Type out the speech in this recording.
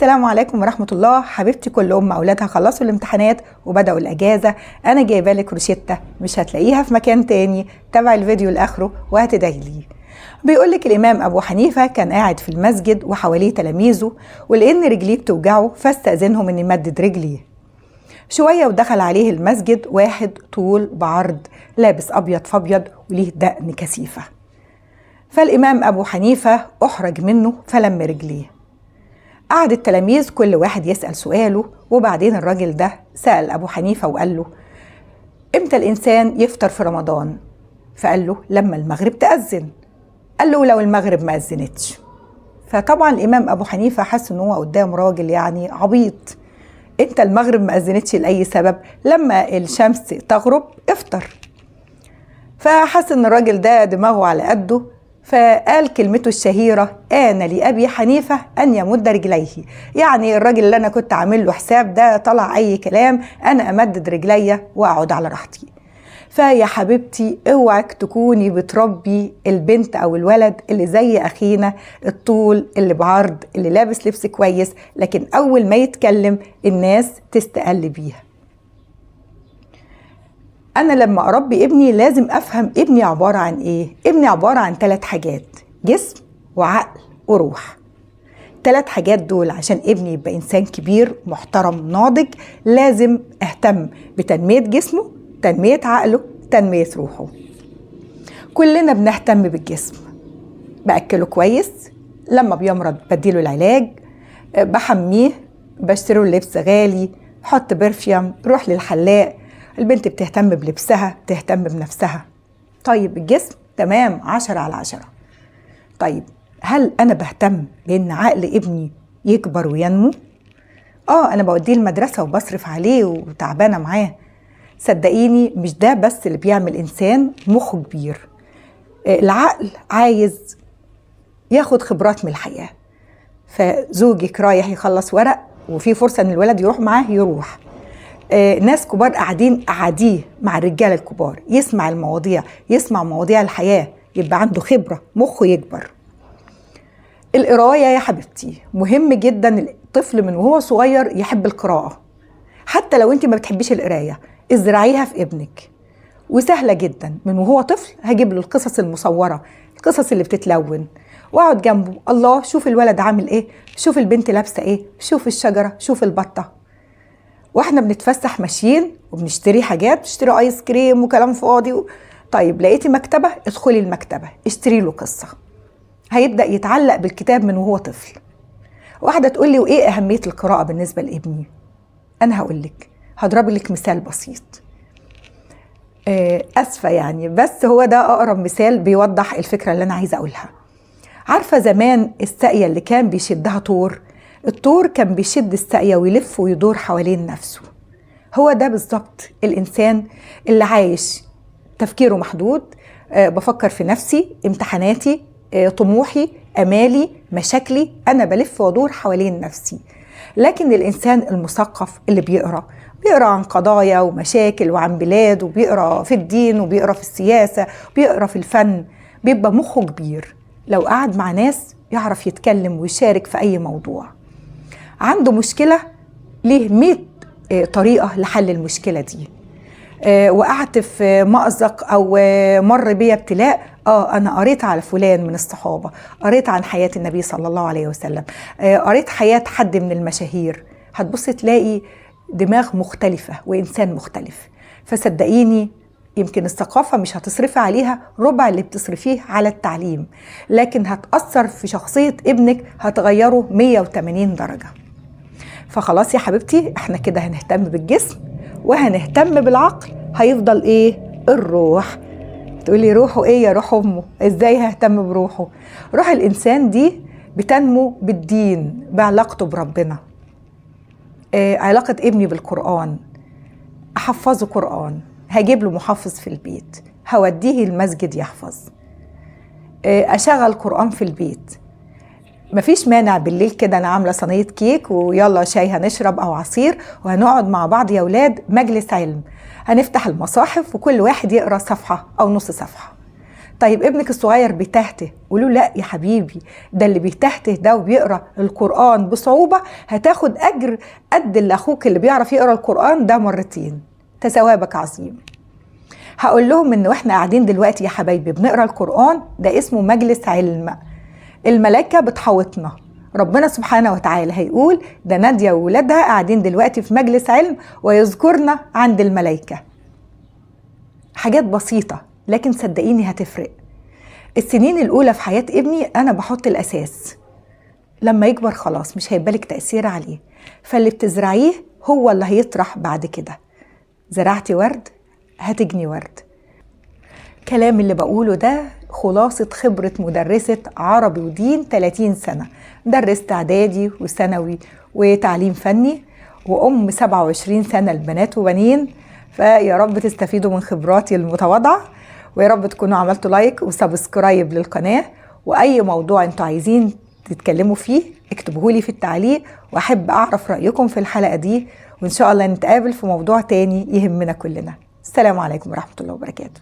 السلام عليكم ورحمة الله. حبيبتي كل أم أولادها خلصوا الامتحانات وبدأوا الأجازة، أنا جايبة لك روشتة مش هتلاقيها في مكان تاني. تابع الفيديو لآخره وهتدعي لي. بيقول لك الإمام أبو حنيفة كان قاعد في المسجد وحواليه تلاميذه، ولأن رجليه بتوجعه فاستأذنهم إن يمدد رجليه شوية. ودخل عليه المسجد واحد طول بعرض لابس أبيض فأبيض وليه دقن كثيفة، فالإمام أبو حنيفة أحرج منه فلم رجليه. قعد التلاميذ كل واحد يسأل سؤاله، وبعدين الراجل ده سأل أبو حنيفة وقال له: إمتى الإنسان يفطر في رمضان؟ فقال له: لما المغرب تأذن. قال له: لو المغرب ما أذنتش؟ فطبعا الإمام أبو حنيفة حس إن هو قدام راجل يعني عبيط، إمتى المغرب ما أذنتش لأي سبب؟ لما الشمس تغرب افطر. فحس إن الراجل ده دماغه على قده، فقال كلمته الشهيرة: آن لأبي حنيفة أن يمد رجليه. يعني الراجل اللي أنا كنت عامل له حساب ده طلع أي كلام، أنا أمدد رجلي وأقعد على راحتي. فيا حبيبتي اوعك تكوني بتربي البنت أو الولد اللي زي أخينا الطول اللي بعرض اللي لابس لبس كويس، لكن أول ما يتكلم الناس تستقل بيها. أنا لما أربي ابني لازم أفهم ابني عبارة عن إيه؟ ابني عبارة عن 3 حاجات: جسم وعقل وروح. 3 حاجات دول عشان ابني يبقى إنسان كبير محترم ناضج لازم أهتم بتنمية جسمه، تنمية عقله، تنمية روحه. كلنا بنهتم بالجسم، بأكله كويس، لما بيمرض بديله العلاج، بحميه، بشتري له لبس غالي، حط برفيوم، روح للحلاق. البنت بتهتم بلبسها، بتهتم بنفسها. طيب الجسم تمام 10 على 10. طيب هل أنا بهتم بأن عقل ابني يكبر وينمو؟ أنا بوديه المدرسة وبصرف عليه وتعبانة معاه. صدقيني مش ده بس اللي بيعمل إنسان مخه كبير. العقل عايز ياخد خبرات من الحياة. فزوجك رايح يخلص ورق وفي فرصة إن الولد يروح معاه، يروح. ناس كبار قاعدين قعديه مع الرجال الكبار، يسمع المواضيع، يسمع مواضيع الحياة، يبقى عنده خبرة، مخه يكبر. القراية يا حبيبتي مهم جدا. الطفل من وهو صغير يحب القراءة، حتى لو انت ما بتحبيش القراية ازرعيها في ابنك، وسهلة جدا. من وهو طفل هجيب له القصص المصورة، القصص اللي بتتلون، واقعد جنبه: الله شوف الولد عامل ايه، شوف البنت لابسة ايه، شوف الشجرة، شوف البطة. واحنا بنتفسح ماشيين وبنشتري حاجات، بنشتري ايس كريم وكلام فاضي طيب لقيتي مكتبة، ادخلي المكتبة اشتري له قصة، هيبدأ يتعلق بالكتاب من وهو طفل. واحدة تقول لي: وايه أهمية القراءة بالنسبة لابني؟ أنا هقول لك، هضرب لك مثال بسيط، أسفة يعني، بس هو ده أقرب مثال بيوضح الفكرة اللي أنا عايزة أقولها. عارفة زمان الساقية اللي كان بيشدها طور؟ الطور كان بيشد الساقية ويلف ويدور حوالين نفسه. هو ده بالظبط الإنسان اللي عايش تفكيره محدود، بفكر في نفسي، امتحاناتي، طموحي، أمالي، مشاكلي، أنا بلف وادور حوالين نفسي. لكن الإنسان المثقف اللي بيقرأ عن قضايا ومشاكل وعن بلاد، وبيقرأ في الدين وبيقرأ في السياسة، بيقرأ في الفن، بيبقى مخه كبير. لو قعد مع ناس يعرف يتكلم ويشارك في أي موضوع. عنده مشكلة ليه 100 طريقة لحل المشكلة دي. وقعت في مأزق أو مر بيا ابتلاء، أنا قريت على فلان من الصحابة، قريت عن حياة النبي صلى الله عليه وسلم، قريت حياة حد من المشاهير. هتبص تلاقي دماغ مختلفة وإنسان مختلف. فصدقيني يمكن الثقافة مش هتصرفي عليها ربع اللي بتصرفيه على التعليم، لكن هتأثر في شخصية ابنك، هتغيره 180 درجة. فخلاص يا حبيبتي احنا كده هنهتم بالجسم وهنهتم بالعقل، هيفضل ايه؟ الروح. تقولي روحه ايه يا روح امه؟ ازاي ههتم بروحه؟ روح الانسان دي بتنمو بالدين، بعلاقته بربنا، علاقة ابني بالقرآن، احفظه قرآن، هجيب له محفظ في البيت، هوديه المسجد يحفظ، اشغل قرآن في البيت. مفيش مانع بالليل كده انا عامله صينية كيك ويلا شاي هنشرب او عصير، وهنقعد مع بعض يا ولاد مجلس علم، هنفتح المصاحف وكل واحد يقرا صفحة او نص صفحة. طيب ابنك الصغير بيتهته، قولوا لا يا حبيبي، ده اللي بيتهته ده وبيقرأ القرآن بصعوبة هتاخد أجر قد اللي أخوك اللي بيعرف يقرأ القرآن ده مرتين، تثوابك عظيم. هقول لهم إن واحنا قاعدين دلوقتي يا حبايبي بنقرأ القرآن ده اسمه مجلس علم، الملائكة بتحوطنا، ربنا سبحانه وتعالى هيقول ده نادية وولادها قاعدين دلوقتي في مجلس علم ويذكرنا عند الملائكة. حاجات بسيطة لكن صدقيني هتفرق. السنين الأولى في حياة ابني أنا بحط الأساس، لما يكبر خلاص مش هيبقى لك تأثير عليه، فاللي بتزرعيه هو اللي هيطرح بعد كده. زرعتي ورد هتجني ورد. كلام اللي بقوله ده خلاصة خبرة مدرسة عربي ودين 30 سنة، درست إعدادي وثانوي وتعليم فني، وأم 27 سنة لبنات وبنين. فيا رب تستفيدوا من خبراتي المتواضعة، ويا رب تكونوا عملتوا like و subscribe للقناة، وأي موضوع انتوا عايزين تتكلموا فيه اكتبوهولي في التعليق، وأحب أعرف رأيكم في الحلقة دي، وإن شاء الله نتقابل في موضوع تاني يهمنا كلنا. السلام عليكم ورحمة الله وبركاته.